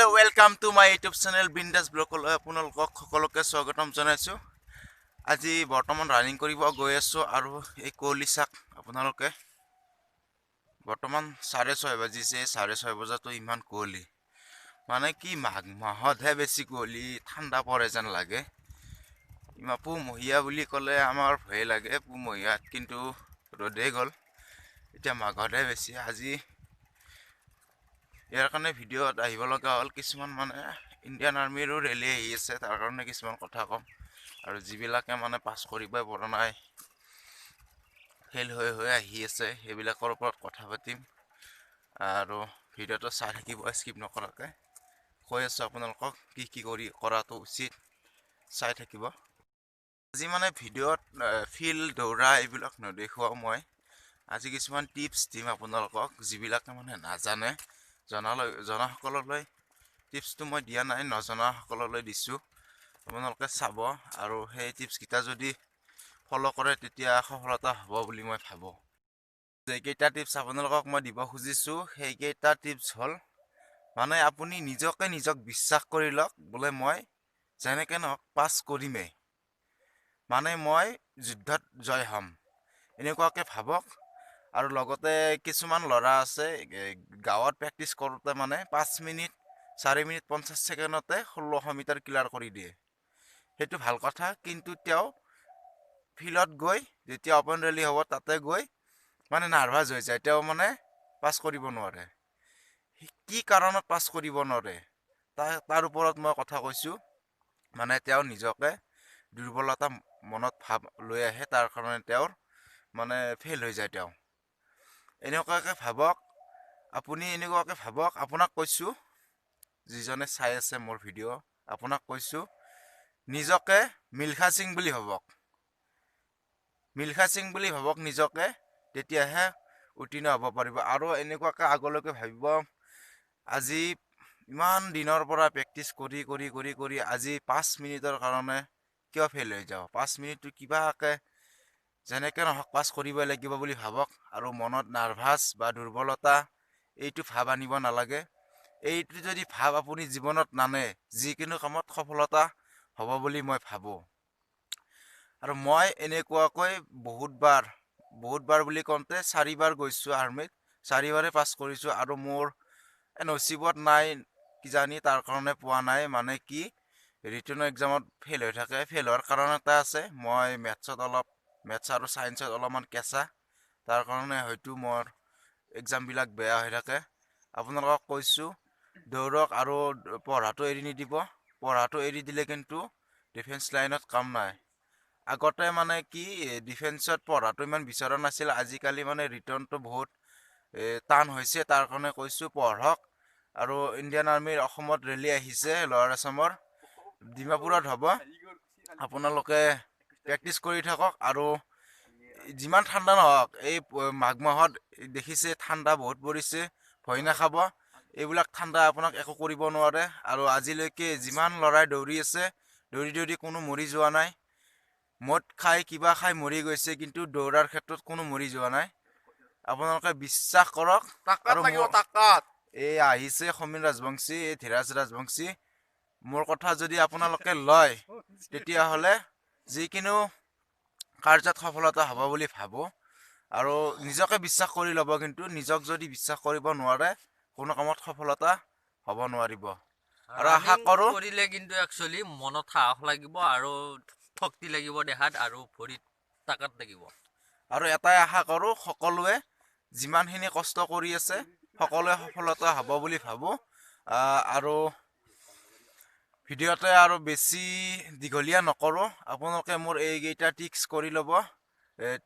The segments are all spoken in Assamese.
Hello, welcome to my YouTube channel বিন্দাছ ব্লগলৈ আপোনালোকক সকলোকে স্বাগতম জনাইছোঁ। আজি বৰ্তমান ৰানিং কৰিব গৈ আছোঁ আৰু এই কুঁৱলী চাওক আপোনালোকে। বৰ্তমান 6:30 বাজিছে। 6:30 বজাতো ইমান কুঁৱলী। মানে কি, মাঘ মাহতহে বেছি কুঁৱলী, ঠাণ্ডা পৰে যেন লাগে। ইমান পুহমহীয়া বুলি ক'লে আমাৰ ভয়ে লাগে পুহমহীয়াত, কিন্তু ৰ'দেই গ'ল, এতিয়া মাঘতহে বেছি। আজি ইয়াৰ কাৰণে ভিডিঅ'ত আহিব লগা হ'ল। কিছুমান মানে ইণ্ডিয়ান আৰ্মিৰো ৰেলী আহি আছে, তাৰ কাৰণে কিছুমান কথা ক'ম আৰু যিবিলাকে মানে পাছ কৰিবই পৰা নাই, ফেইল হৈ হৈ আহি আছে, সেইবিলাকৰ ওপৰত কথা পাতিম। আৰু ভিডিঅ'টো চাই থাকিব স্কিপ নকৰাকৈ। কৈ আছোঁ আপোনালোকক কি কি কৰি কৰাটো উচিত, চাই থাকিব। আজি মানে ভিডিঅ'ত ফিল্ড দৌৰা এইবিলাক নেদেখুৱাওঁ মই। আজি কিছুমান টিপছ দিম আপোনালোকক, যিবিলাকে মানে নাজানে। জনালৈ জনাসকললৈ টিপছটো মই দিয়া নাই, নজনাসকললৈ দিছোঁ। আপোনালোকে চাব আৰু সেই টিপছকেইটা যদি ফ'ল' কৰে, তেতিয়া সফলতা হ'ব বুলি মই ভাবোঁ। যিকেইটা টিপছ আপোনালোকক মই দিব খুজিছোঁ, সেইকেইটা টিপছ হ'ল মানে আপুনি নিজকে নিজক বিশ্বাস কৰি লওক, বোলে মই যেনেকৈ নহওক পাছ কৰিমেই, মানে মই যুদ্ধত জয় হ'ম, এনেকুৱাকৈ ভাবক। আৰু লগতে কিছুমান ল'ৰা আছে, গাঁৱত প্ৰেক্টিচ কৰোঁতে মানে 5 মিনিট, 4 মিনিট 50 ছেকেণ্ডতে 1600 মিটাৰ ক্লিয়াৰ কৰি দিয়ে। সেইটো ভাল কথা, কিন্তু তেওঁ ফিল্ডত গৈ যেতিয়া অপেন ৰেলী হ'ব, তাতে গৈ মানে নাৰ্ভাছ হৈ যায়। তেওঁ মানে পাছ কৰিব নোৱাৰে। কি কাৰণত পাছ কৰিব নোৱাৰে, তাৰ ওপৰত মই কথা কৈছোঁ। মানে তেওঁ নিজকে দুৰ্বলতা মনত ভাৱ লৈ আহে, তাৰ কাৰণে তেওঁৰ মানে ফেইল হৈ যায়। তেওঁ এনেকুৱাকৈ ভাবক, আপুনি এনেকুৱাকৈ ভাবক। আপোনাক কৈছোঁ, যিজনে চাই আছে মোৰ ভিডিঅ', আপোনাক কৈছোঁ, নিজকে মিল্খা সিং বুলি ভাবক। মিল্খা সিং বুলি ভাবক নিজকে, তেতিয়াহে উত্তীৰ্ণ হ'ব পাৰিব। আৰু এনেকুৱাকৈ আগলৈকে ভাবিব, আজি ইমান দিনৰ পৰা প্ৰেক্টিচ কৰি কৰি কৰি কৰি আজি 5 মিনিটৰ কাৰণে কিয় ফেইল হৈ যাওঁ? 5 মিনিটটো কিবাকৈ যেনেকৈ নহওক পাছ কৰিবই লাগিব বুলি ভাবক। আৰু মনত নাৰ্ভাছ বা দুৰ্বলতা এইটো ভাৱ আনিব নালাগে। এইটো যদি ভাৱ আপুনি জীৱনত নানে, যিকোনো কামত সফলতা হ'ব বুলি মই ভাবোঁ। আৰু মই এনেকুৱাকৈ বহুতবাৰ, বহুতবাৰ বুলি কওঁতে চাৰিবাৰ গৈছোঁ আৰ্মিত, চাৰিবাৰে পাছ কৰিছোঁ। আৰু মোৰ নচিবত নাই কিজানি, তাৰ কাৰণে পোৱা নাই। মানে কি, ৰিটেন এক্সামত ফেইল হৈ থাকে। ফেইল হোৱাৰ কাৰণ এটা আছে, মই মেথছত অলপ, মেথছ আৰু ছায়েন্সত অলপমান কেঁচা। তাৰ কাৰণে হয়তো মোৰ এক্সামবিলাক বেয়া হৈ থাকে। আপোনালোকক কৈছোঁ, দৌৰক আৰু পঢ়াটো এৰি নিদিব। পঢ়াটো এৰি দিলে কিন্তু ডিফেন্স লাইনত কাম নাই। আগতে মানে কি, ডিফেন্সত পঢ়াটো ইমান বিচৰা নাছিল। আজিকালি মানে ৰিটেনটো বহুত টান হৈছে, তাৰ কাৰণে কৈছোঁ, পঢ়ক। আৰু ইণ্ডিয়ান আৰ্মিৰ অসমত ৰেলী আহিছে, লৱাৰ আছামৰ ডিমাপুৰত হ'ব। আপোনালোকে প্ৰেক্টিচ কৰি থাকক। আৰু যিমান ঠাণ্ডা নহওক, এই মাঘ মাহত দেখিছে ঠাণ্ডা বহুত পৰিছে, ভয় নাখাব। এইবিলাক ঠাণ্ডা আপোনাক একো কৰিব নোৱাৰে। আৰু আজিলৈকে যিমান ল'ৰাই দৌৰি আছে, দৌৰি দৌৰি কোনো মৰি যোৱা নাই। মদ খাই, কিবা খাই মৰি গৈছে, কিন্তু দৌৰাৰ ক্ষেত্ৰত কোনো মৰি যোৱা নাই। আপোনালোকে বিশ্বাস কৰক। আৰু এই আহিছে সমীৰ ৰাজবংশী, এই ধীৰাজ ৰাজবংশী। মোৰ কথা যদি আপোনালোকে লয়, তেতিয়াহ'লে যিকোনো কাৰ্যত সফলতা হ'ব বুলি ভাবোঁ। আৰু নিজকে বিশ্বাস কৰি ল'ব, কিন্তু নিজক যদি বিশ্বাস কৰিব নোৱাৰে, কোনো কামত সফলতা হ'ব নোৱাৰিব। আৰু আশা ৰানিং কৰোঁ কৰিলে কিন্তু একচুৱেলি মনত সাহস লাগিব আৰু শক্তি লাগিব দেহাত আৰু ভৰিত তাকাত লাগিব। আৰু এটাই আশা কৰোঁ, সকলোৱে যিমানখিনি কষ্ট কৰি আছে, সকলোৱে সফলতা হ'ব বুলি ভাবোঁ। আৰু ভিডিঅ'তে আৰু বেছি দীঘলীয়া নকৰোঁ। আপোনালোকে মোৰ এইকেইটা টিক্স কৰি ল'ব।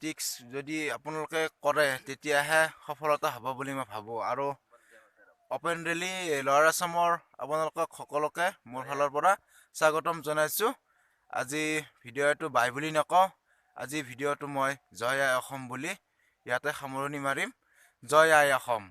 টিক্স যদি আপোনালোকে কৰে, তেতিয়াহে সফলতা হ'ব বুলি মই ভাবোঁ। আৰু অপেন ৰেলী লৱাৰ আছামৰ আপোনালোকক সকলোকে মোৰ ফালৰ পৰা স্বাগতম জনাইছোঁ। আজি ভিডিঅ'টো বাই বুলি নকওঁ, আজি ভিডিঅ'টো মই জয় আই অসম বুলি ইয়াতে সামৰণি মাৰিম। জয় আই অসম।